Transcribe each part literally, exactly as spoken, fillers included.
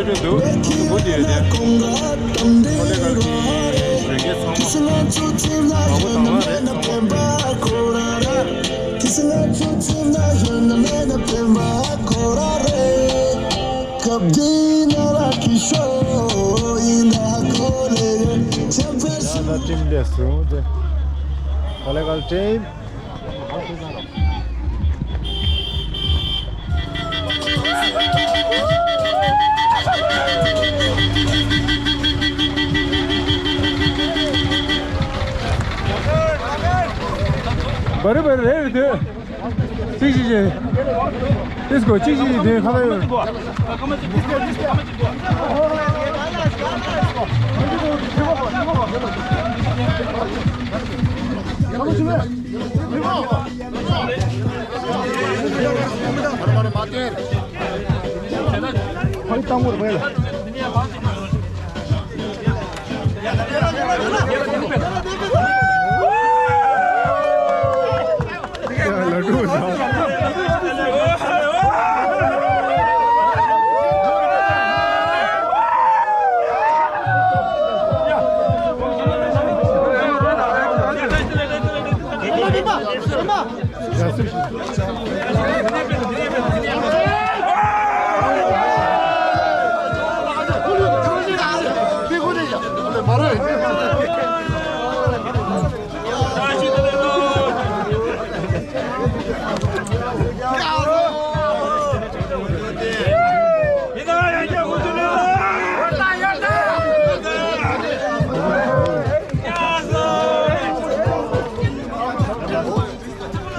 འདུག་འདུག་དེ་རེད་དེ། ཨོ་ལེ་གལ་གྱི་བོད་སྐད་ཚང་མ། མ་བོ་དང་བ་རེད་ཚང་མ། ཡ་ད་ཊིམ་ལས་སུ་དེ། ཨོ་ལེ་གལ་ཊིམ། བ་རི་བ་རི་རེད་རེད་དེ། གཅིག་གཅིག་གཅིག་ལྟིས་ཀོ་གཅིག་གཅིག་གཅིག་དེ་ཁ་ལ་ཡོད།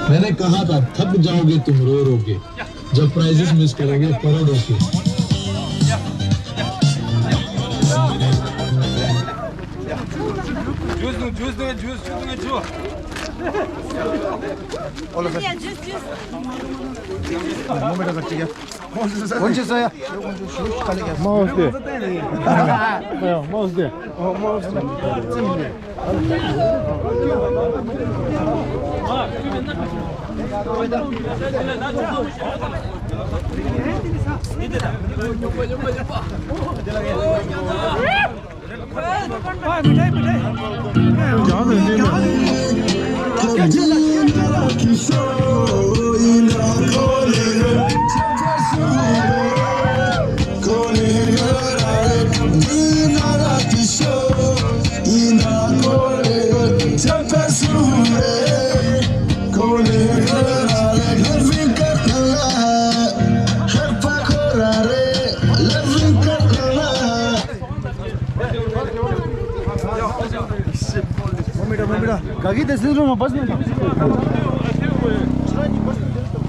मैंने कहा था, थक जाओगे तुम रो रो के, जब प्राइजेस मिस करेंगे करोड़ों के। जूस दूं, जूस दूं, जूस, जूस दूं, juice.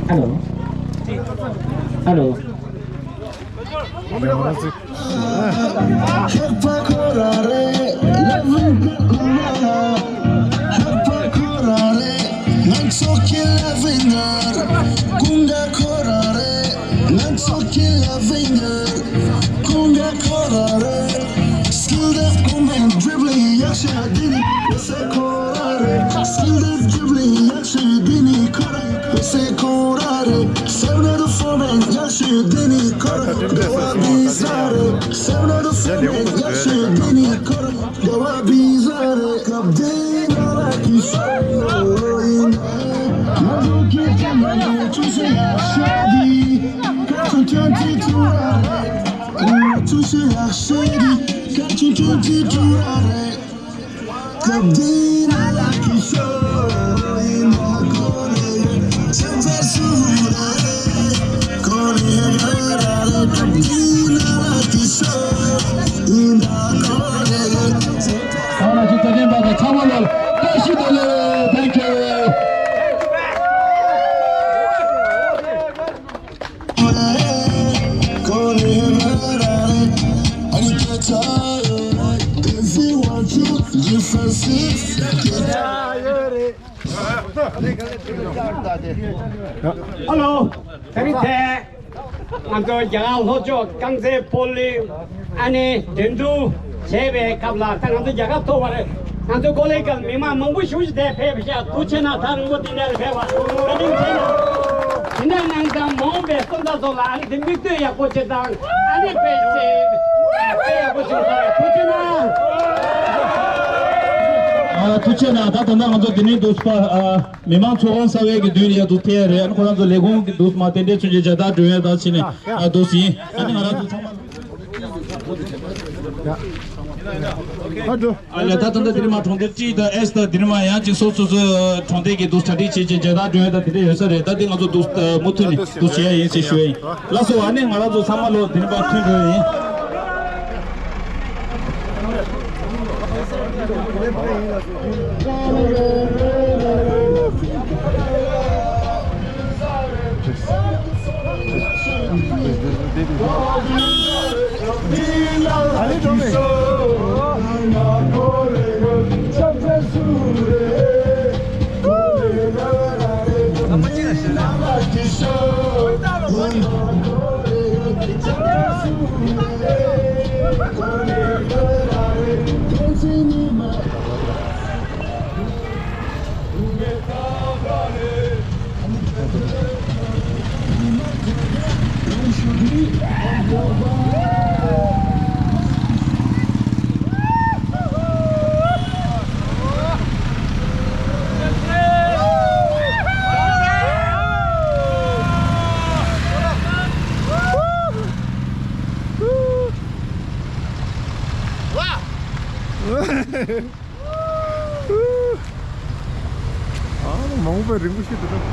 Hello. Hello. Thank you. Hello. ང་ཚོ་རྒྱ་གར་ལྷོ་ཕྱོགས་རྐང་རྩེད་སྤོ་ལོའི་ཨ་ནི་འགྲན་བསྡུར་བྱས་པའི་སྐབས་ལ། ད་ང་ཚོ་རྒྱལ་ཁ་ཐོབ་པ་རེད། ང་ཚོ་ཀོ་ལི་གྷལ་མི་མང་མང་པོ་ཞེ་པོ་ཅིག་དེར་ཕེབས་པ་ཤག་ཐུགས་རྗེ་ཆེ་གནང་། ཐག་རིང་པོ་དེ་འདྲ་ལ་ཕེབས་པ་བཀའ་དྲིན་ཆེ་གནང་། དེ་འདྲ་གནང་ཙང་མ་འོངས་པའི་སོན་རྩ་ཚོ་ལ་ཨ་ནི་དེ་མིག་ལྟོས་ཡག་པོ་བྱེད་དང་། ཨ་ནི་དཔེ་ཆའི་ ཐུགས་རྗེ་གནང་། ཨ། ཐུགས་རྗེ་གནང་། ད་ད་ལྟ་ང་ཚོ་འདི་ནས་འདུག་པ། ཨ། མི་མང་ཚོགས་ཁང་གསར་པའི་གི་མདུན་ལ་ཡ་འདུག་ཐེ་ཡ་རེད། ཨ་ནི་ཁོ་རང་ཚོ་ལས་ཁུངས་ཀྱི་འདུག་མ་རྟེན་འབྲེལ་མཚོན་ཆ་མཇལ་དར་སྒྲོན་ཡ་ད་ཕྱིན་ནས་ཨ་འདུག་ཡིན། ཨ་ནི་ང་རང་ཚོ་ཚང་མ། ཨ་ལས་ད་ད་ལྟ་འདི་ནས་མར་གྲོང་སྡེ་ཊི་དང་ཨེས་དང་འདི་ནས་མར་ཡང་ཅིག་སོ་སོ་སོའི་གྲོང་སྡེ་གི་འདུག་གྲ་སྒྲིག་བྱེད་ཅིག་མཇལ་དར་སྒྲོན་ཡ་ད་དེ་འདྲ་ཡོད་ས་རེད། ད་འདི་ང་ཚོ་འདུག་མུ་མཐུད་ནས་འདུག་བྱེད་ཡ་ཡིན་ཟེར་ཞུ་ཡ་ཡིན། ལགས་སོ། ཨ་ནི་ང་རང་ཚོ་ཚང་མ་ལོ་འདི་ནས་མར་ཐོན་འགྲོ་ཡ་ཡིན། ཨ་མ་འོངས་པའི་རིང་པོ་ཞིག་འདུག་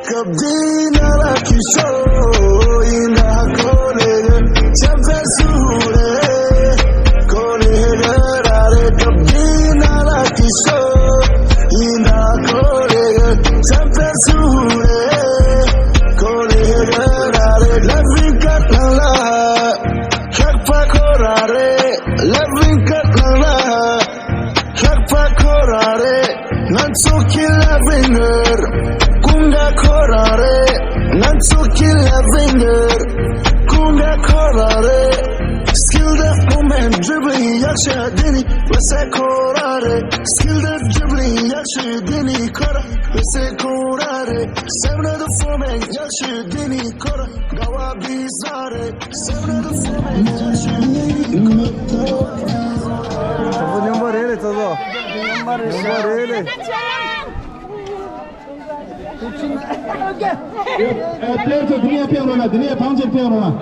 སྐབས་འདི་ན་ལ་ཁྱི་ཤོ་ཡིན་ན་གོ་ལེ་ཆབ་ཚ་སུ་རེ་གོ་ལེ་ག་ར་རེ། སྐབས་འདི་ན་ལ་ཁྱི་ཤོ་ཡིན་ན་གོ་ལེ་ཆབ་ཚ་སུ་རེ་གོ་ལེ་ག་ར་རེ། ལ་བིང་ཀ་ལ་ལ་ལྷག་པ་ཁོ་ར་རེ། ལ་བིང་ཀ་ལ་ལ་ལྷག་པ་ཁོ་ར་རེ། ང་ཚོ་གི་ལ་བིང་ཀར་ཀུན་དགའ་ཁོ་ར་རེ། ང་ཚོ་གི་ལ་བིང་ཀར་ཀུན་དགའ་ཁོ་ར་རེ། སྐིལ་ཌི་མུབ་མེནཊ་ཌི་རིབ་ལིང་ཡག་ཤོས་འདི་ནི་ཝེ་སེ་ཁོ་ར་རེ། སྐིལ་ཌི་ཌི་རིབ་ལིང་ཡག་ཤོས་འདི་ནི་ཁོ་ར་ཝེ་སེ་ཁོ་ར་རེ། སེ་བེན་ཨོ་ཕོར་མེན་ཡག་ཤོས་འདི་ནི་ཁོ་ར་དགའ་བ་བི་ཟ་རེ། ཚོགས་གཙོ་སྨྱོན་པ་རེད་ལེ། ཚོགས་གཙོ་སྨྱོན་པ་རེད་ལེ། ཨ། དེ་ཚོ་དེ་ནས་ཕེབས་རོགས་གནང་། དེ་ནས་ཕམ་ཆེར་ཕེབས་རོགས་གནང་།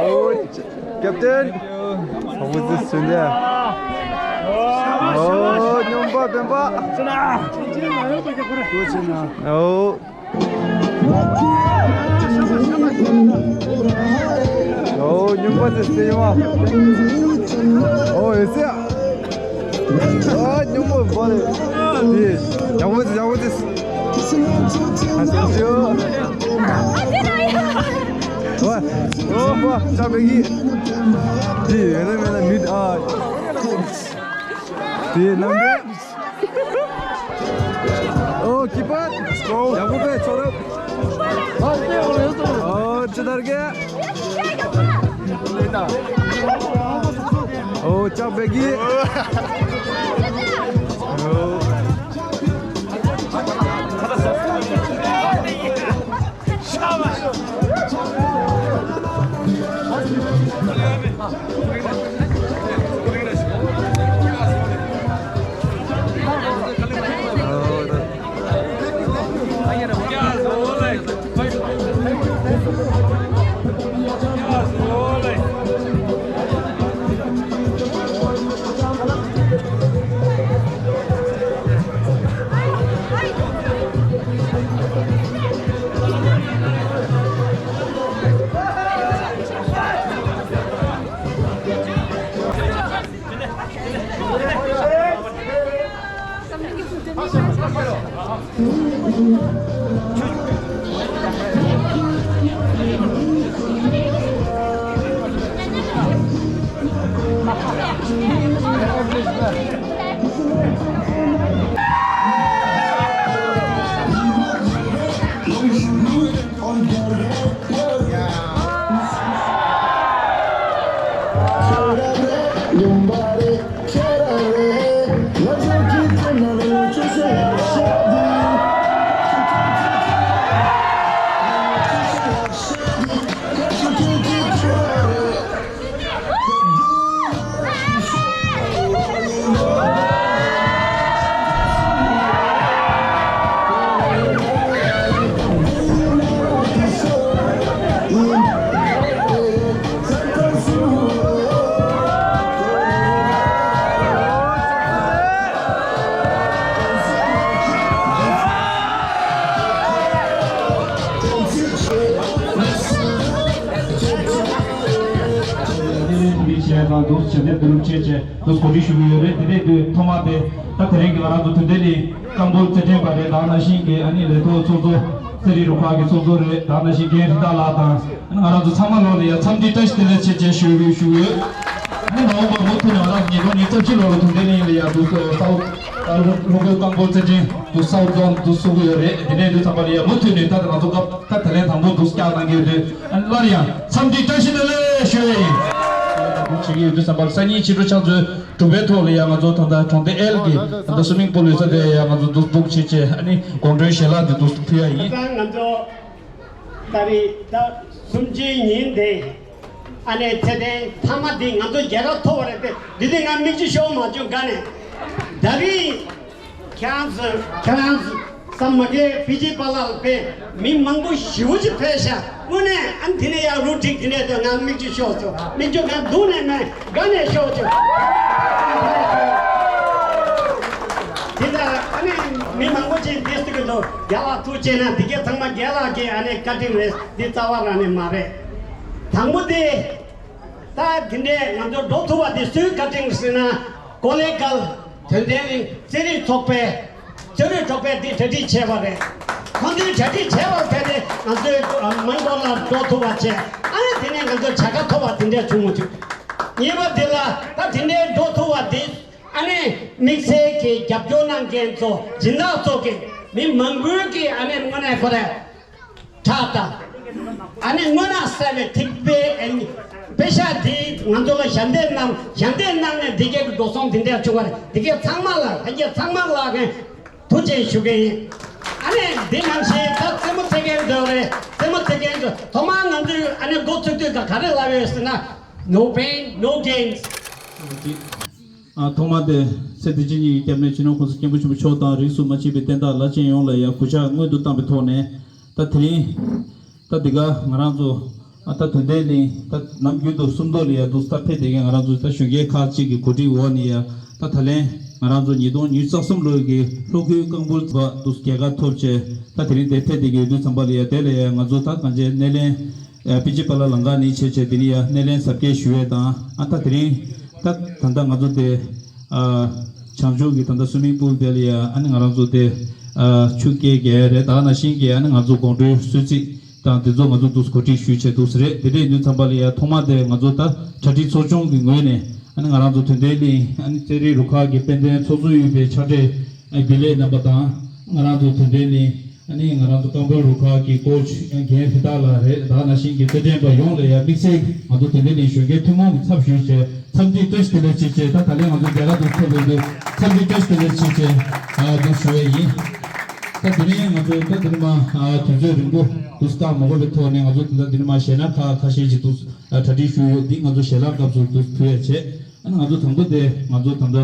ཨོ། ཀེབ་ཏེན། ཚོགས་གཙོ་ཟིན་ཏེ། ཨོ། སྨྱོན་པ་སྤེན་པ། ཨོ། ཨོ་སྨྱུག་པ་ཚེ་སེ་ཡོང་བ། ཨོ་ཨེ་སེ་ཡ། ཨོ་སྨྱུག་པ་བོ་ལེ། དེ་ཡག་པོ་ཚེ་ཡག་པོ་ཚེ། ཨ་སེ་སེ་ཡོ། ཨོ་ཨོ་ཨོ་ཅག་པེ་གི། དེ་ཡོད་ན་མེད་ན་མི་ཨ། དེ་ནང་དེ། ཨོ་ཀི་པར། ཡག་པོ་པས་ཚོ་རབ། ཨོ་ཅི་ལྟར་གེ། ཨོ་ཅག་པེ་གི། ཨོ། དེ་ནས་དེ་འདྲའི་བྱས་དང་འདུག་བྱས་ཏེ་བསྡུ་རུབ་བྱས་བྱས་འདུག་གོ་སྒྲིག་ཞུ་གི་ཡོད་རེད། དེ་ནས་དུས་ཐོག་མ་དེ་ད་དེ་རིང་གི་ང་རང་ཚོ་དུས་དེ་ནི་རྐང་སྤོལ་རྩེད་འགྲན་པ་རེད། ད་ནང་བཞིན་གྱི་ཨ་ནི་ལས་ཐོག་ཚོགས་གཙོ་ཚེ་རིང་རུ་ཁག་གི་ཚོགས་གཙོ་རེད། ད་ནང་བཞིན་རྒན་རི་དྭགས་ལགས་དང་ཨ་ནི་ང་རང་ཚོ་ཚང་མ་ལོག་ལ་ཡ་འཚམས་འདྲི་བཀྲ་ཤིས་བདེ་ལེགས་ཆེ་ཆེ་ཞུ་ཞུ་ཡོད། ཨ་ནི་མ་འོངས་པར་མུ་མཐུད་ནས་ང་རང་ཚོ་ཉིས་སྟོང་ཉི་ཤུ་རྩ་བཞི་ལོ་ལ་དུས་དེ་ནི་ལ་ཡ་འདུག་སོ་སའོ་ལྷོ་ཁུལ་རྐང་སྤོལ་རྩེད་འགྲན་འདུག་སའོ་རྫོང་འདུག་སུ་གུ་ཡོད་རེད། དེ་ནས་འདུག་ཚང་མ་ལ་ཡ་མུ་མཐུད་ནས་ད་ང་ཚོ་སྐབས་ད་དེ་ལན་དང་པོ་འདུག་བསྐྱར་གནང་གི་ཡོད་དུས་ཨ་ནི་སླར་ཡང་འཚམས་འདྲི་བཀྲ་ཤིས་བདེ་ལེགས་ཞུ་ཡ་ཡིན། བྱེད་ཀྱི་ཡོད་དུས་ཙམ་པར་སང་ཉིན་ཕྱི་དྲོ་ཕྱག་མཛོད་དྲུག་པའི་ཐོག་ལ་ཡང་ང་ཚོ་ད་ལྟ་གྲོང་སྡེ་ཨེལ་གྱི་ད་ལྟ་སུ་མིང་པུལ་ཡོད་ས་དེ་ཡང་ང་ཚོ་འདུག་སྦུག་བྱེད་ཆེད་ཨ་ནི་དགོང་དྲོའི་ཞལ་ལག་དེ་འདུག་ཕུལ་ཡ་ཡིན། ད་ང་ཚོ་ད་རེས་ད་གསུམ་བཅུའི་ཉིན་དེ་ཨ་ནི་ཚེ་ཐེངས་མཐའ་མ་དེ་ང་ཚོ་རྒྱལ་ཁ་ཐོབ་པ་རེད་དེ། འདི་དེ་ང་མིག་ཆུ་ཤོར་མ་བྱུང་ག་ནས་ད་རེས། ཁྱེད་རང་ཚོ་ཁྱེད་རང་ཚོ་བསམ་མ་དགོས། ཕི་ཇི་པ་ལགས་ཕེབས། མི་མང་པོ་ཞེ་པོ་ཅིག་ཕེབས་ཤག་དངོས་གནས་ཨ་ནི་དེ་ནས་ཡར་རུ་འགྲིག་དེ་ནས་དོན་ང་མིག་ཆུ་ཤོར་བྱུང་། མིག་ཆུ་གང་འདུག་ནས་མེད་ག་ནས་ཤོར་བྱུང་། དེ་ལྟར་ཨ་ནི་མི་མང་པོ་ཅིག་འདི་སུ་གི་འདུག་རྒྱ་ལགས་ཐུགས་རྗེ་ཆེ་གནང་། འདི་གས་ཚང་མ་རྒྱ་ལགས་ཀྱི་ཨ་ནི་བཀའ་དྲིན་རེད། འདི་རྩ་བ་རང་ནས་མ་རེད། དང་པོ་དེ། ད་དེ་འདྲས་ང་ཚོ་འགྲོ་ཐུབ་པ་དེ་སུའི་བཀའ་དྲིན་ཟེར་ན། ཀོ་ལེ་གལ་དོན་ལྡན་གླིང་རྩེད་རིགས་ཚོགས་པས་རྩེད་རིགས་ཚོགས་པས་དེ་གྲ་སྒྲིག་བྱས་པ་རེད། ཁོང་ཚོའི་གྲ་སྒྲིག་བྱས་པར་བརྟེན་ནས་ང་ཚོའི་མོན་གྷོ་ལ་འགྲོ་ཐུབ་པ་བྱས། ཨ་ནི་དེ་ནས་ང་ཚོ་བྱ་དགའ་ཐོབ་པ་དེ་འདྲས་བྱུང་མི་ཐུབ། ངེས་པར་དེ་ལ་ད་དེ་འདྲས་འགྲོ་ཐུབ་པ་དེ་ཨ་ནི་དམིགས་བསལ་གྱི་རྒྱབ་སྐྱོར་གནང་མཁན་ཚོ་སྦྱིན་བདག་ཚོ་གི་མི་མང་པོའི་གི་ཨ་ནི་དངོས་གནས་ཁོ་རེ། ཁྲག་དང་། ཨ་ནི་སྔོན་ན་བསགས་པའི་ཐིགས་པའི་ཨ་ནི་པེ་ཤག་དེ་ང་ཚོ་ལ་ཞབས་འདེགས་གནང་། ཞབས་འདེགས་གནང་ནས་འདི་གའི་འགྲོ་སོང་དེ་འདྲ་བྱུང་བ་རེད། འདི་གའི་ཚང་མ་ལ་ལྷན་རྒྱས་ཚང་མ་ལ་ངས་ཐུགས་རྗེ་ཆེ་ཞུ་གི་ཡིན། ཨ་ནི་འདི་ནང་བཞིན་ད་རྩེད་མོ་རྩེ་མཁན་ཚོ་རེད། རྩེད་མོ་རྩེ་མཁན་ཚོ་ཐོག་མར་ང་ཚོས་ཨ་ནི་འགོ་ཚུགས་དུས་ཀ་ག་རེ་ལབ་ཡོད་ཟེར་ན། No pain, no gains. ཨ་ཐོག་མ་དེ་ཚེ་བདེ་ཆེན་གཉིས་ཀྱི་སྐྱབས་གནས་སྤྱི་ནོར་༸གོང་ས་༸སྐྱབས་མགོན་ཆེན་པོ་མཆོག་དང་རིས་སུ་མ་ཆད་པའི་བསྟན་བདག་བླ་ཆེན་ཡོངས་ལ་ཡང་གུས་ཕྱག་སྔོན་དུ་བཏང་བའི་ཐོག་ནས། ད་དེ་རིང་ད་འདི་ག་ང་རང་ཚོ་ཨ་ད་དོན་ལྡན་གླིང་ད་ནམ་རྒྱུན་དུ་སུམ་མདོ་ལ་ཡ་འདུག་ད་ཕེབས་བསྡད་མཁན་ང་རང་ཚོ་ད་གཞོན་སྐྱེས་ཁག་ཅིག་གི་གོ་སྒྲིག་འོག་ནས་ཡ་ད་ད་ལན་ང་རང་ཚོ་ཉིས་སྟོང་ཉི་ཤུ་རྩ་གསུམ་ལོའི་གི་ལྷོ་ཁུལ་རྐང་སྤོལ་པ་འདུག་རྒྱལ་ཁ་ཐོབ་བྱས། ད་དེ་རིང་དེ་ཕེབས་བསྡད་མཁན་ཡོད་དུས་ཙམ་པ་ལ་ཡ་དེ་ལ་ཡ་ང་ཚོ་ད་གང་ཅི་སྣེ་ལེན། པི་ཅི་པ་ལ་ལང་ཀ་ནས་བྱས་བྱས་དེ་ནས་ཡ་སྣེ་ལེན་གཟབ་རྒྱས་ཞུ་ཡས་དང་ཨ་ད་དེ་རིང་ད་ད་ལྟ་ང་ཚོ་དེ་བྱང་ཕྱོགས་ཀྱི་ད་ལྟ་སུ་མིང་པུལ་དེ་ལ་ཡ་ཨ་ནི་ང་རང་ཚོ་དེ་ཆུ་སྐྱེལ་གྱི་རེད། ད་ནང་བཞིན་གྱི་ཨ་ནི་ང་ཚོ་དགོང་དྲོའི་གསོལ་ཚིགས་དང་དེ་ཚོ་ང་ཚོ་འདུག་གོ་སྒྲིག་ཞུས་བྱས་འདུག་རེད། དེ་འདྲ་ཡིན་དུས་ཙམ་པ་ལ་ཡ་ཐོག་མ་དེ་ང་ཚོ་ད་གྲ་སྒྲིག་ཚོགས་ཆུང་གི་ངོས་ནས་ཨ་ནི་ང་རང་ཚོ་དོན་ལྡན་གླིང་ཨ་ནི་རྩེད་རིགས་རུ་ཁག་གི་དཔལ་ལྡན་ཚོགས་གཙོ་ཡོད་པའི་ཕྱག་སྦྲེལ་རྒྱུན་ལས་རྣམ་པ་དང་ང་རང་ཚོ་དོན་ལྡན་གླིང་། ཨ་ནི་ང་རང་ཚོ་རྐང་སྤོལ་རུ་ཁག་གི་ཀོ་ཆི་རྒན་ཧྲི་ཏཱ་ལགས་རེད། ད་ནང་བཞིན་གྱི་རྩེད་འགྲན་པ་ཡོངས་ལ་ཡང་དམིགས་བསལ་ང་ཚོ་དེ་འདྲ་ནས་གཞོན་སྐྱེས་ཐུན་མོང་གི་ཚབ་ཞུས་བྱས་འཚམས་འདྲི་བཀྲ་ཤིས་བདེ་ལེགས་ཞུས་བྱས། ད་ད་ལན་ང་ཚོ་རྒྱལ་ཁ་ཐོབ་ཐུབ་པའི་དུས་འཚམས་འདྲི་བཀྲ་ཤིས་བདེ་ལེགས་ཞུས་བྱས་ཨ་འདུག་ཞུ་བ་ཡིན། ད་དེ་ནས་ང་ཚོ་ད་དེ་ནས་མ་ཨ་དུས་ཚོད་རིང་པོ་འདུག་བཏང་མ་དགོས་པའི་ཐོག་ནས་ང་ཚོ་ད་དེ་ནས་མ་ཞལ་ལག་ཁག་ཁ་ཤས་ཅིག་འདུག་ཨ་གྲ་སྒྲིག་ཞུས་ཡོད། འདི་ང་ཚོ་ཞལ་ལག་སྐབས་སུ་འདུག་ཕུལ་ཡ་བྱས། ཨ་ནི་ང་ཚོ་དང་པོ་དེ་ང་ཚོ་ད་ལྟ་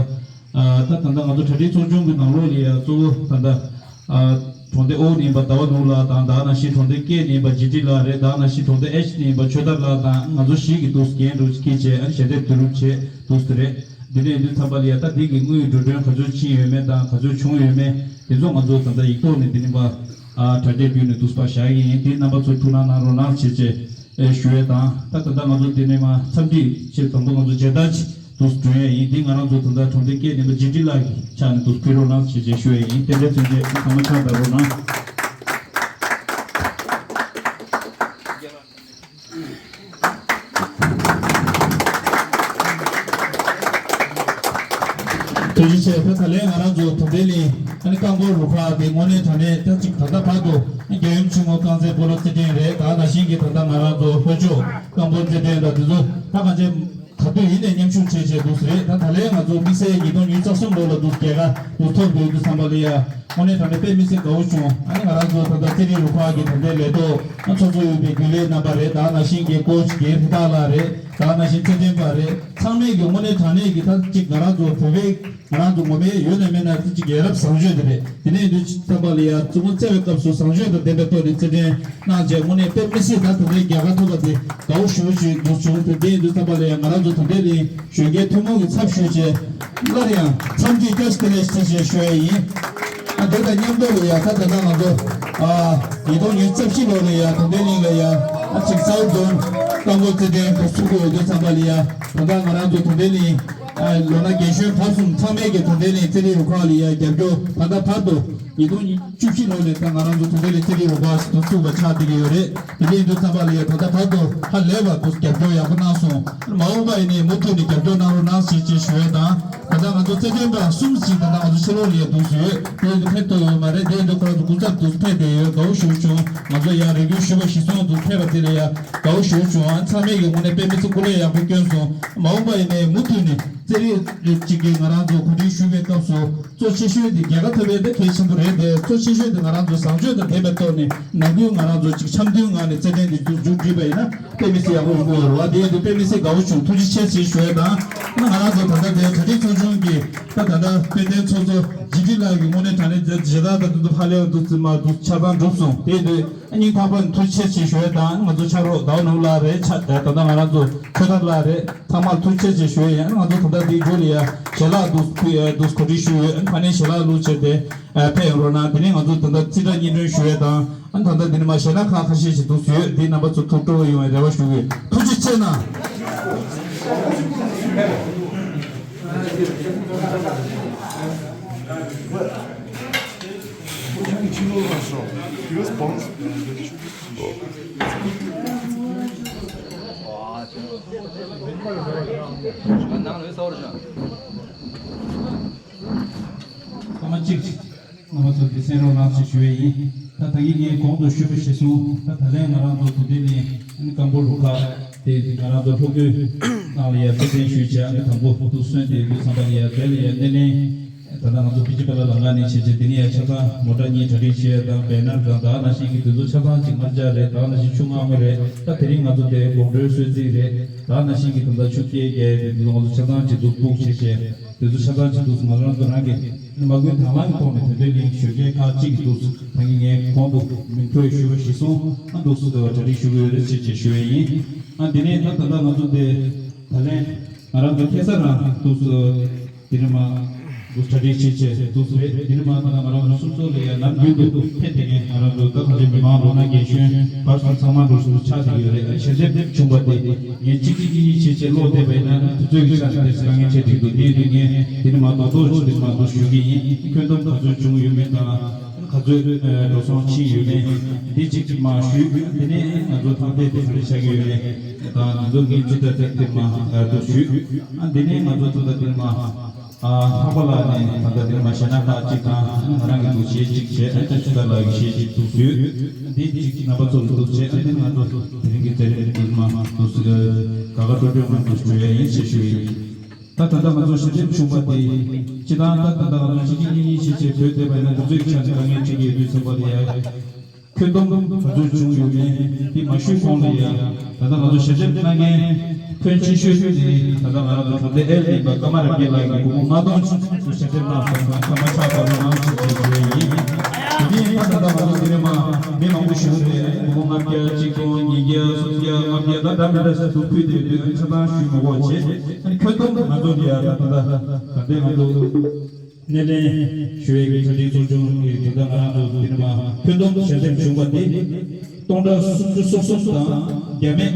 ཨ་ད་ད་ལྟ་ང་ཚོ་གྲ་སྒྲིག་ཚོགས་ཆུང་གི་ནང་ལོགས་ལ་ཡ་གཙོ་བོ་ད་ལྟ་ཨ་གྲོང་སྡེ་ཨོ་ནས་པ་ཟླ་བ་ནོར་ལགས་དང་ད་ནང་བཞིན་གྲོང་སྡེ་ཀེ་ནས་པ་ཇི་ཏི་ལགས་རེད། ད་ནང་བཞིན་གྲོང་སྡེ་ཨེཆ་ནས་པ་ཆོས་དར་ལགས་དང་ང་ཚོ་བཞི་གི་འདུག་འགན་འཁྲི་འཁྱེར་བྱས་ཨ་ནི་ཞལ་འདེབས་བསྡུ་རུབ་བྱས་འདུག་ཟེར་རེད། འདི་ནས་འདི་ཚང་པ་ལ་ཡ་ད་འདི་གི་དངུལ་འགྲོ་གྲོན་ག་ཚོད་ཕྱིན་ཡོད་མེད་དང་ག་ཚོད་བྱུང་ཡོད་མེད་དེ་ཚོ་ང་ཚོ་ད་ལྟ་ཡིག་ཐོག་ནས་འདི་ནས་པ་ཨ་དྲ་རྒྱ་བརྒྱུད་ནས་འདུག་པ་བཞག་གི་ཡིན། དེ་རྣམ་པ་ཚོ་ཐུགས་སྣང་གནང་རོགས་གནང་བྱས་བྱས། ཨེ་ཞུ་ཡས་དང་ད་ད་ལྟ་ང་ཚོ་འདི་ནས་མ་འཚམས་འདྲི་ཆེད་དང་པོ་ང་ཚོ་མཇལ་དར་ཅིག་འདུག་སྒྲོན་ཡས་ཡིན། འདི་ང་རང་ཚོ་ད་ལྟ་གྲོང་སྡེ་སྐད་ནས་མ་ཇི་ཏི་ལགས་ཀྱི་ཕྱག་ནས་འདུག་ཕུལ་རོགས་གནང་ཞེས་བྱས་ཞུ་ཡས་ཡིན། དེ་འདྲའི་མཚོན་བྱེད་ཚང་མ་ཕྱག་འདར་རོགས་གནང་། ཐུགས་རྗེ་ཆེ། ད་ད་ལན་ང་རང་ཚོ་དོན་ལྡན་གླིང་ཨ་ནི་རྐང་སྤོལ་རུ་ཁག་དེ་དངོས་གནས་དྲང་གནས་ད་ཅིག་ད་ལྟ་བར་དུ་རྒྱལ་ཡུམ་ཆེན་མོ་རྐང་རྩེད་སྤོ་ལོ་རྩེད་འགྲན་རེད། ད་ནང་བཞིན་གྱི་ད་ལྟ་ང་རང་ཚོ་ལྷོ་ཕྱོགས་རྐང་སྤོལ་རྩེད་འགྲན་དང་དེ་ཚོ་ད་གང་ཅི་ག་དུས་ཡིན་ནས་མཉམ་ཞུགས་བྱས་བྱས་འདུག་ཟེར་རེད། ད་ད་ལན་ང་ཚོ་དམིགས་བསལ་ཉིས་སྟོང་ཉི་ཤུ་རྩ་གསུམ་ལོ་ལ་འདུག་རྒྱལ་ཁ་འདུག་ཐོབ་དགོས་འདུག་བསམ་པ་ལ་ཡ་དངོས་གནས་དྲང་གནས་དཔེ་མི་སྲིད་དགའ་བོ་བྱུང་། ཨ་ནི་ང་རང་ཚོ་ད་ལྟ་རྩེད་རིགས་རུ་ཁག་གི་ད་ལྟའི་ལས་ཐོག་ཨ་ཚོགས་གཙོ་ཡོད་པའི་རྒྱུན་ལས་རྣམ་པ་རེད། ད་ནང་བཞིན་གྱི་ཀོ་ཆི་རྒན་ཧྲི་ཏཱ་ལགས་རེད། ད་ནང་བཞིན་རྩེད་འགྲན་པ་རེད། ཚང་མས་ཀྱི་དངོས་གནས་དྲང་གནས་ཀྱི་ད་ཅིག་ང་རང་ཚོ་བོད་པའི་ང་རང་ཚོ་ངོ་མའི་ཡོད་ནས་མེད་ན་ཅིག་ཡ་རབས་བཟང་སྤྱོད་དེ་རེད། དེ་ནས་དུས་ཙམ་པ་ལ་ཡ་བཙུན་མོ་བརྩེ་བའི་སྐབས་སུ་བཟང་སྤྱོད་དང་ལྡན་པའི་ཐོག་ནས་རྩེད་འགྲན་གནང་བྱས་དངོས་གནས་དཔེ་མི་སྲིད་ད་དེ་འདྲའི་རྒྱལ་ཁ་ཐོབ་པ་དེ་དགའ་བོ་ཞེ་པོ་ཞིག་འདུག་བྱུང་། དེ་འདྲའི་དུས་ཙམ་པ་ལ་ཡ་ང་རང་ཚོ་དེ་འདྲའི་གླིང་གཞོན་སྐྱེས་ཐུན་མོང་གི་ཚབ་ཞུས་བྱས་སླར་ཡང་འཚམས་འདྲི་བཀྲ་ཤིས་བདེ་ལེགས་ཞེས་ཞུ་ཡས་ཡིན། ཨ་དེ་དང་མཉམ་དུ་ལ་ཡ་ད་ད་ལྟ་ང་ཚོ་ཨ་ཉིས་སྟོང་ཉི་ཤུ་རྩ་བཞི་ལོ་ལ་ཡ་དོན་ལྡན་གླིང་ལ་ཡ་ཨ་ཅིག་ས་འོག་རྫོང་རྐང་སྤོལ་རྩེད་འགྲན་དུ་ཚུགས་དགོས་ཡོད་དུས་ཙམ་པ་ལ་ཡ་ད་ལྟ་ང་རང་ཚོ་དོན་ལྡན་གླིང་ཨ་ལོ་ན་རྒན་གཞོན་བར་གསུམ་ཚང་མས་ཀྱི་དོན་ལྡན་གླིང་རྩེད་རིགས་རུ་ཁག་ལ་ཡ་རྒྱབ་སྐྱོར་ད་ལྟ་བར་དུ་ཉིས་སྟོང་བཅུ་བཞི་ལོ་ནས་ད་ང་རང་ཚོ་དོན་ལྡན་གླིང་རྩེད་རིགས་རུ་ཁག་དུ་ཚུགས་པ་ཆགས་བསྡད་ཀྱི་ཡོད་རེད། དེ་འདྲ་ཡིན་དུས་ཙམ་པ་ལ་ཡ་ད་ལྟ་བར་དུ་ཧ་ལས་པ་དུ་རྒྱབ་སྐྱོར་ཡག་པོ་གནང་སོང་། མ་འོངས་པ་ཡིན་ནའི་མུ་མཐུད་ནས་རྒྱབ་སྐྱོར་གནང་རོགས་གནང་ཞེས་ཅེས་ཞུ་ཡས་དང་། ད་ལྟ་ང་ཚོ་རྩེད་འགྲན་པ་གསུམ་ཞིག་ད་ལྟ་ང་ཚོ་ཕྱི་ལོགས་ལ་ཡ་འདུག་སེ་ཡོད། དེ་ཡིན་དུས་ཕེབས་ཐུབ་ཡོད་མ་རེད། དེ་ཡིན་དུས་ཁོ་རང་ཚོ་སྐུ་ཚབ་འདུག་སེ་ཕེབས་བསྡད་ཡོད། དགའ་བོ་ཞེ་པོ་བྱུང་། ང་ཚོ་ཡ་རེ་སྐུལ་ཞུས་པ་གཞིར་བཟུང་འདུག་སེ་ཕེབས་པ་དེ་ལ་ཡ་དགའ་བོ་ཞེ་པོ་བྱུང་། ཨ་ཚང་མས་ཀྱི་ངོས་ནས་དཔེ་མི་སྲིད་སྐུ་ལས་ཡག་པོ་བསྐྱོན་སོང་། མ་འོངས་པ་ཡིན་ནའི་མུ་མཐུད་ནས་རྩེད་རིགས་གཅིག་གིས་ང་རང་ཚོ་གོ་སྒྲིག་ཞུ་བའི་སྐབས་སུ་གཙོ་ཆེ་ཤོས་དེ་རྒྱལ་ཁ་ཐོབ་པའི་དེ་གལ་ཆེན་པོ་རེད་དེ། གཙོ་ཆེ་ཤོས་དེ་ང་རང་ཚོ་བཟང་སྤྱོད་དང་ལྡན་པའི་ཐོག་ནས་ནམ་རྒྱུན་ང་རང་ཚོ་གཅིག་འཆམ་མཐུན་ངང་ནས་རྩེད་འགྲན་འདི་མཇུག་མཇུག་སྒྲིལ་པ་ཡིན་ན་དཔེ་མི་སྲིད་ཡག་པོ་ཡོང་གི་ཡོད་རེད་བ། དེ་ཡིན་དུས་དཔེ་མི་སྲིད་དགའ་བོ་བྱུང་། ཐུགས་རྗེ་ཆེ་ཞེས་ཞུ་ཡས་དང་། ང་རང་ཚོ་ད་ལྟ་དེ་གྲ་སྒྲིག་ཚོགས་ཆུང་གི་ད་ད་ལྟ་དཔལ་ལྡན་ཚོགས་གཙོ་ཇི་ཏི་ལགས་ཀྱི་དངོས་གནས་དྲང་གནས་མཇལ་དར་དང་དུ་ཕ་ལེ་བ་འདུག་ཙི་མ་འདུག་ཆ་ཚང་འགྲུབ་སོང་། དེ་ཡིན་དུས་སྙིང་ཐག་པ་ནས་ཐུགས་རྗེ་ཆེ་ཞེས་ཞུ་ཡས་དང་། ང་ཚོ་ཕྱག་རོགས་ཟླ་བ་ནོར་ལགས་རེད། ཆ་ད་ལྟ་ང་རང་ཚོ་ཆོས་དར་ལགས་རེད། ཚང་མར་ཐུགས་རྗེ་ཆེ་ཞུ་ཡས་ཡིན། ང་ཚོ་ད་ལྟ་འདིའི་མཇུག་ལ་ཡ་ཞལ་ལག་འདུག་ཕུལ་ཡས་འདུག་གོ་སྒྲིག་ཞུས་ཡོད། ཕ་ནས་ཞལ་ལག་བླུགས་བྱས་ཏེ་ཕེབས་ཡོང་རོགས་གནང་། དེ་ནས་ང་ཚོ་ད་ལྟ་རྩིས་ཁྲ་སྙན་སྒྲོན་ཞུ་ཡས་དང་། ཨ་ད་ལྟ་འདི་ནས་མ་ཞལ་ལག་ཁག་ཁ་ཤས་ཤིག་འདུག་ཡོད། འདི་རྣམ་པ་ཚོ་ཐུགས་སྤྲོ་བོ་ཡོང་བའི་རེ་བ་ཞུ་གི་ཡོད། ཐུགས་རྗེ་ཆེ་གནང་། ཐོག་མ་གཅིག་རྣམ་པ་ཚོ་འདི་གསན་རོགས་གནང་ཞེས་ཞུ་ཡས་ཡིན། ད་ད་གིན་ངས་གོང་དུ་ཞུས་པ་གཞིར་བཟུང་ད་ད་ལན་ང་རང་ཚོ་དེ་འདྲའི་ནས་ཨ་ནི་རྐང་སྤོལ་རུ་ཁག་དེ་ང་རང་ཚོ་ལྷོ་ཁུལ་ནང་ལ་ཡར་རྩེད་འགྲན་ཞུས་བྱས། ཨ་ནི་དང་པོ་འདུག་སོན་ཏེ་ཡོད་དུས་ཙམ་པ་ལ་ཡར་དེ་ལ་ཡར་སྣེ་ལེན། ད་ལྟ་ང་ཚོ་པི་ཅི་པ་ལ་ལམ་ཁ་ནས་བྱས་བྱས་དེ་ནས་ཡར་ཆ་ཚང་མོ་ཊ་གཉིས་གྲ་སྒྲིག་བྱས་དང་། བེ་ནར་དང་ད་ནང་བཞིན་གྱི་དེ་ཚོ་ཆ་ཚང་གཅིག་དམར་ཆ་རེད། ད་ནང་བཞིན་ཆུ་མངར་མོ་རེད། ད་དེ་རིང་ང་ཚོ་དེ་དགོང་དྲོའི་གསོལ་ཚིགས་རེད། ད་ནང་བཞིན་གྱི་ད་ལྟ་ཆུ་སྐྱེལ་རྒྱག་དེ་ཚོ་ང་ཚོ་ཆ་ཚང་གཅིག་འདུག་སེ་བུག་བྱས་བྱས། དེ་ཚོ་ཆ་ཚང་གཅིག་འདུག་སེ་ང་རང་ཚོ་རང་གི་མ་དངུལ་དང་བླངས་ཀྱི་ཐོག་ནས་དེ་འདྲའི་གླིང་གཞོན་སྐྱེས་ཁག་གཅིག་གིས་འདུག་སེ་ད་གིན་ངས་གོང་དུ་མིང་ཐོས་ཞུས་པ་གཞིར་བཟུང་ཨ་འདུག་སེ་གྲ་སྒྲིག་ཞུ་གི་ཡོད་རེད་ཅེས་ཅེས་ཞུ་ཡས་ཡིན། ཨ་དེ་ནས་ད་ད་ལྟ་ང་ཚོ་དེ་ད་ལན་ང་རང་ཚོ་ཁ་སང་རང་འདུག་སེ་དེ་རིང་མ་ གྲ་སྒྲིག་བྱེད་ཆེད་འདུག་ཟེར་རེད། འདི་ནི་མ་ད་ང་རང་ཚོ་སུམ་ཚོགས་ལ་ཡང་ནམ་རྒྱུན་དུ་ཕེབས་བསྡད་མཁན་ང་རང་ཚོ་ད་ག་ཚོད་མི་མང་ལོ་ན་རྒན་གཞོན་བར་གསུམ་ཚང་མ་འགྲོ་བཞིན་དུ་ཆགས་བསྡད་ཡོད་རེད། ཞལ་འདེབས་བྱུང་བ་དེ་ངས་གཅིག་གཅིག་གཉིས་གཉིས་བྱེད་ཆེད་ཀློག་བསྡད་པ་ཡིན་ན་དུས་ཚོད་ཀྱི་ཆ་ནས་དེ་དཀའ་ངལ་འཕྲད་འགྲིག་འདུག་དེ་ཡིན་དུས་ངས་འདི་ནི་མ་རྡོག་རྡོག་ཅིག་འདི་ནི་མ་འདུག་ཞུ་གི་ཡིན། ཁྱོན་བསྡོམས་ག་ཚོད་བྱུང་ཡོད་མེད་དང་། ག་ཚོད་འགྲོ་སོང་ཕྱིན་ཡོད་མེད་འདི་གཅིག་གཅིག་མ་ཞུས། དེ་ནས་ང་ཚོ་ཐང་ཐད་དེ་ག་རེ་བྱ་གི་ཡོད་མེད་དང་འདི་ཚོ་ངས་ཅི་ལྟར་ཏིག་ཏིག་མ་འདུག་ཞུས། དེ་ནས་ང་ཚོ་ད་ལྟ་འདིར་མ་ལྷག་པ་ལ་ནས་ད་ལྟ་འདིར་མ་གཞས་སྣ་ཁག་ཅིག་དང་ང་རང་གི་འདུག་གཞས་གཅིག་བྱས། ཨ་ཅག་ཆུ་ཚ་ལགས་ཀྱི་གཞས་གཅིག་འདུག་ཞུས། འདི་གཅིག་རྣམ་པ་ཚོ་ལ་འདུག་བྱས། ཨ་འདིར་ང་ཚོ་དེ་རིང་གི་མཛད་རིམ་འདིར་མ་འདུག་ག་ག་སྤྲོ་སྤྲོ་ངང་དུ་ཞུ་ཡ་ཡིན་ཞེས་ཞུ་ཡ་ཡིན། ད་ད་ལྟ་ང་ཚོ་ཞལ་འདེབས་བྱུང་བ་དེ་སྤྱི་བཏང་ད་ད་ལྟ་ང་ཚོ་གཅིག་གཉིས་གཉིས་ཞེས་བྱས་བོད་བསྡད་པ་ཡིན་ན་དུས་ཚོད་ཀྱི་ཆ་ནས་དཀའ་ངལ་འཕྲད་ཀྱི་ཡོད་དུས་ཙམ་པ་ལ་ཡ། ཁྱོན་བསྡོམས་ག་ཚོད་བྱུང་ཡོད་མེད་དེ་མ་ཞུས་གོང་ལ་ཡ། ད་ལྟ་ང་ཚོ་ཞལ་འདེབས་གནང་མཁན་ཕོན་ཆེ་ཤོས་དེ་ད་ལྟ་ང་རང་ཚོ་གྲོང་སྡེ་ཨེལ་གླིང་པ་ཀརྨ་རབ་རྒྱས་ལགས་ཀྱིས་སྒོར་མོ་ལྔ་སྟོང་ཅིག་ཞལ་འདེབས་གནང་སོང་། ཚང་མ་ཕྱག་ཕར་ལ་གནང་ཞེས་བྱས་བརྗོད་ཡིན། དེ་ནས་ད་ད་ལྟ་ང་ཚོ་དེ་རིང་མ་མི་མང་པོ་ཞིག་རེད། སྒོར་མོ་ལྔ་བརྒྱ་གཅིག་སྟོང་ཉིས་བརྒྱ་སུམ་བརྒྱ་ལྔ་བརྒྱ་ད་འདྲ་མི་འདྲ་ཞིག་ཏུ་ཕུལ་བསྡད་ཡོད་དུས་ཆ་ཚང་ཞུས་མི་དགོས་བྱས། ཨ་ནི་ཁྱོན་བསྡོམས་ང་ཚོ་འདི་ཡ་ད་ད་ད་ལྟའི་ང་ཚོ་སྣེ་ལེན་ཞུ་ཡས་ཀྱི་གྲ་སྒྲིག་ཚོགས་ཆུང་གི་དེ་ལྟར་ང་རང་ཚོ་འདི་ནས་མ་ཁྱོན་བསྡོམས་ཞལ་འདེབས་བྱུང་བ་དེ་སྟོང་ཕྲག་སུམ་ཅུ་སོ་གསུམ་དང་བརྒྱ་མེད་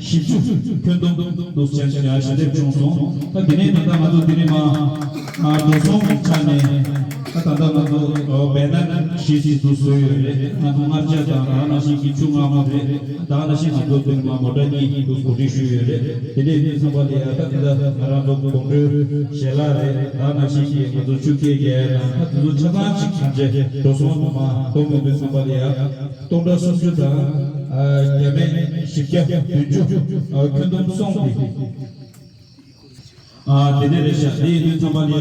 བཞི་བཅུ་ཁྱོན་བསྡོམས་དུ་ཞལ་ཞལ་འདེབས་བྱུང་སོང་། ད་དེ་ནས་ད་ལྟ་ང་ཚོ་འདི་ནས་མ་འགྲོ་སོང་གི་ཆ་ནས། ད་ད་ལྟ་ང་ཚོ་བེ་ནར་ཞིག་ཞིག་ཏུ་བཟོས་ཡོད་རེད། ང་ཚོ་མངར་ཆ་དང་ད་ནང་བཞིན་གྱི་ཆུ་མངར་མོ་རེད། ད་ནང་བཞིན་ང་ཚོ་དེ་མ་མོ་ཊ་གཉིས་ཀྱི་གོ་སྒྲིག་ཞུས་ཡོད་རེད། དེ་འདྲའི་དུས་ཙམ་པ་ལ་ཡ་ད་དེ་ལ་ང་རང་ཚོ་དགོང་དྲོའི་ཞལ་ལག་རེད། ད་ནང་བཞིན་གྱི་ང་ཚོ་ཆུ་སྐྱེལ་རྒྱག་ཡ་དང་ད་དེ་ཚོ་ཆ་ཚང་ཅིག་གང་བྱས་འགྲོ་སོང་དུ་མ་གཏོང་ཡོང་དུས་ཙམ་པ་ལ་ཡ་སྟོང་ཕྲག་སུམ་ཅུ་དང་བརྒྱ་མེད་བཞི་བརྒྱ་བདུན་ཅུ་ཁྱོན་བསྡོམས་སོང་སྟེ། ཨ་དེ་འདྲ་རེད་ཤག་དེ་ཡིན་དུས་ཙམ་པ་ལ་ཡ་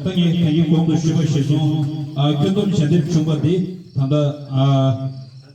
ད་ངས་ད་གིན་གོང་དུ་ཞུས་པ་བཞིན་སོང་། ཨ་ཁྱོན་བསྡོམས་ཞལ་འདེབས་བྱུང་བ་དེ་ད་ལྟ་ཨ་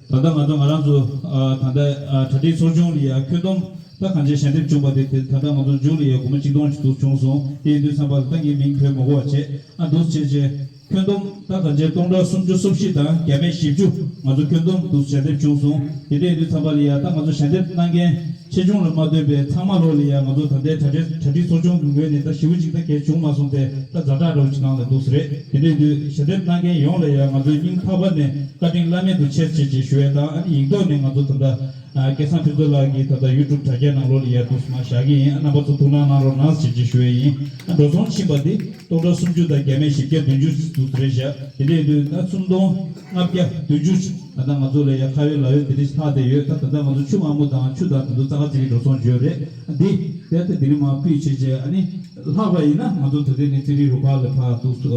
ད་ལྟ་ང་ཚོ་ང་རང་ཚོ་ཨ་ད་ལྟ་ཨ་གྲ་སྒྲིག་ཚོགས་ཆུང་ལ་ཡ་ཁྱོན་བསྡོམས་ད་གང་ཅི་ཞལ་འདེབས་བྱུང་བ་དེ་དེ་ད་ལྟ་ང་ཚོ་མཇུག་ལ་ཡ་སྒོར་མོ་གཅིག་སྟོང་ཞིག་འདུག་བྱུང་སོང་། དེ་ཡིན་དུས་ཙམ་པ་ལ་ད་ངས་མིང་འབོད་མ་དགོས་པ་བྱས། ཨ་འདུག་བྱས་བྱས། ཁྱོན་བསྡོམས་ད་ག་ཚོད་སྟོང་ཕྲག་སུམ་ཅུ་སོ་བཞི་དང་བརྒྱ་མེད་བཞི་བཅུ་ང་ཚོ་ཁྱོན་བསྡོམས་འདུག་ཞལ་འདེབས་བྱུང་སོང་། དེ་འདྲ་ཡིན་དུས་ཙམ་པ་ལ་ཡ་ད་ང་ཚོ་ཞལ་འདེབས་གནང་མཁན་ཆེ་ཆུང་ལ་མ་ལྟོས་པའི་ཚང་མ་ལོག་ལ་ཡ་ང་ཚོ་ད་ལྟའི་གྲ་སྒྲིག་གྲ་སྒྲིག་ཚོགས་ཆུང་གི་ངོས་ནས་ད་ཞེ་པོ་ཅིག་ད་གལ་བྱུང་མ་སོང་སྟེ་ད་ཛ་དྲག་འདྲ་བོ་ཅིག་སྒང་ལ་འདུག་སེ་རེད། དེ་འདྲ་ཡིན་དུས་ཞལ་འདེབས་གནང་མཁན་ཡོངས་ལ་ཡ་ང་ཚོས་སྙིང་ཐག་པ་ནས་བཀའ་དྲིན་བླ་མེད་དུ་ཆེ་ཆེ་ཆེ་ཞུ་ཡ་དང་ཨ་ནི་ཡིག་ཐོག་ནས་ང་ཚོ་ད་ལྟ་སྐལ་བཟང་ཕུན་ཚོགས་ལགས་ཀྱི་ད་ལྟ་ཡུ་ཊུབ་དྲ་རྒྱ་ནང་ལོགས་ལ་ཡ་འདུག་སེ་མ་བཞག་གི་ཡིན། ཨ་རྣམ་པ་ཚོ་ཐུགས་སྣང་གནང་རོགས་གནང་ཞེས་ཅིག་ཞུ་ཡ་ཡིན། ཨ་འགྲོ་སོང་ཕྱིན་པ་དེ་སྟོང་ཕྲག་སུམ་ཅུ་དང་བརྒྱ་མེད་བཞི་བརྒྱ་བདུན་ཅུ་ཙམ་རེད་བཞག་དེ་འདྲ་ཡིན་དུས་ད་སུམ་སྟོང་ལྔ་བརྒྱ་བདུན་ཅུ་ད་ལྟ་ང་ཚོ་ལ་ཡ་ཁ་ཡོད་ལག་ཡོད་དེ་འདྲ་ཞིག་ལྷག་བསྡད་ཡོད། ད་ད་ལྟ་ང་ཚོ་ཆུ་མངར་མོ་དང་ཆུ་དང་དེ་ཚོ་རྩ་ཁ་ཚིག་གི་འགྲོ་སོང་བརྗོད་རེད། ཨ་འདི་དེ་ལྟ་དེ་རིང་མ་ཕུད་བྱས་བྱས་ཨ་ནི་ལྷག་པ་ཡིན་ན་ང་ཚོ་ད་ལྟའི་ནས་ཚན་རིག་རུ་ཁག་ལ་ཕར་འདུག་སེ་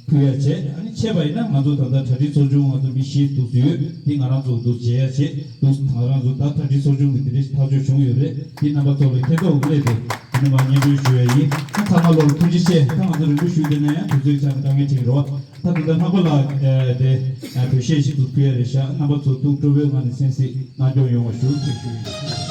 ཕུལ་ཡ་བྱས། ཨ་ནི་ཆད་པ་ཡིན་ན་ང་ཚོ་ད་ལྟ་གྲ་སྒྲིག་ཚོགས་ཆུང་ང་ཚོ་མི་བཞི་འདུག་སེ་ཡོད། འདི་ང་རང་ཚོ་འདུག་བྱེད་ཡ་བྱེད་འདུག་ང་རང་ཚོ་ད་གྲ་སྒྲིག་ཚོགས་ཆུང་གི་དེ་འདྲ་ཞིག་ཐག་གཅོད་བྱུང་ཡོད་རེད། འདི་རྣམ་པ་ཚོ་ལ་ཁྱེད་ཚོ་སླེབས་ཏེ་འདི་ནས་མར་སྙན་སྒྲོན་ཞུ་ཡ་ཡིན། ཨ་ཚང་མ་ལོག་ཐུགས་རྗེ་ཆེ། ད་ང་ཚོ་རིང་པོ་ཞུས་བསྡད་ན་ཡང་དུས་ཚོད་ཀྱི་ཆ་ནས་དཀའ་ངལ་འཕྲད་ཀྱི་རེད་བ། ད་ད་ལྟ་ལྷག་པ་ལ་དེ་བོད་གཞས་ཞིག་ཏུ་ཕུལ་ཡ་རེད་ཤག་རྣམ་པ་ཚོ་ཐུགས་སྤྲོ་བོའི་ངང་ནས་གསན་གཟིགས་གནང་སྐྱོང་ཡོང་བ་ཞུ་ཞེས་ཞུ།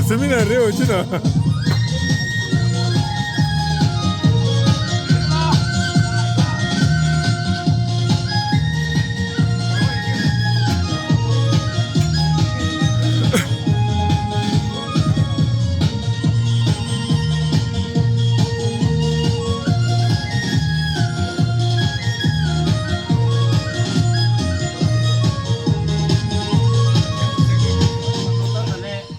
ཚེ་མིན་ན་རེ་འོ་ཅི་ན།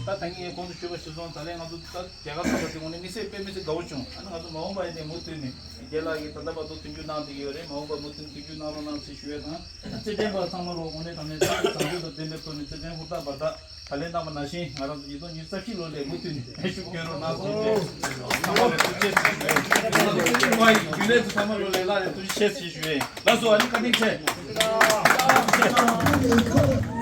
ད་ད་ངས་གོང་དུ་ཞུས་པ་གཞིར་བཟུང་ད་ལན་ང་ཚོ་ད་རྒྱལ་ཁབ་ཚང་མ་དེ་དངོས་གནས་དམིགས་བསལ་དཔེ་མི་སྲིད་དགའ་བོ་བྱུང་། ཨ་ནི་ང་ཚོ་མ་འོངས་པ་ཡིན་ནའི་མུ་མཐུད་ནས་རྒན་ལགས་ཀྱིས་ད་ལྟ་བར་དུ་མཐུན་འགྱུར་གནང་བསྡད་ཀྱི་ཡོད་རེད། མ་འོངས་པ་མུ་མཐུད་མཐུན་འགྱུར་གནང་རོགས་གནང་ཞེས་ཞུ་ཡས་དང་། རྩེད་འགྲན་པ་ཚང་མ་ལོ་དངོས་གནས་དྲང་གནས་བཟང་སྤྱོད་དང་ལྡན་པའི་ཐོག་ནས་རྩེད་འགྲན་ཧུར་ཐག་འབད་ཐག་ད་ལན་གནང་བ་ནང་བཞིན་ང་རང་ཚོ་ཉིས་སྟོང་ཉི་ཤུ་རྩ་བཞི་ལོ་ལ་མུ་མཐུད་ནས་ཤུགས་སྐྱོན་རོགས་གནང་ཞེས་བྱས། ཚང་མ་ལ་ཐུགས་རྗེ་ཆེ་ཞུ་ཡས། ང་ཚོ་ཚོ་ཁྱིམ་པ་ཡི་རྒྱུན་ལས་ཚོ་ཚང་མ་ལོ་ལ་ལ་ནས་ཐུགས་རྗེ་ཆེ་ཞེས་ཞུ་ཡས། ལགས་སོ། ཨ་ནི་བཀའ་དྲིན་ཆེ།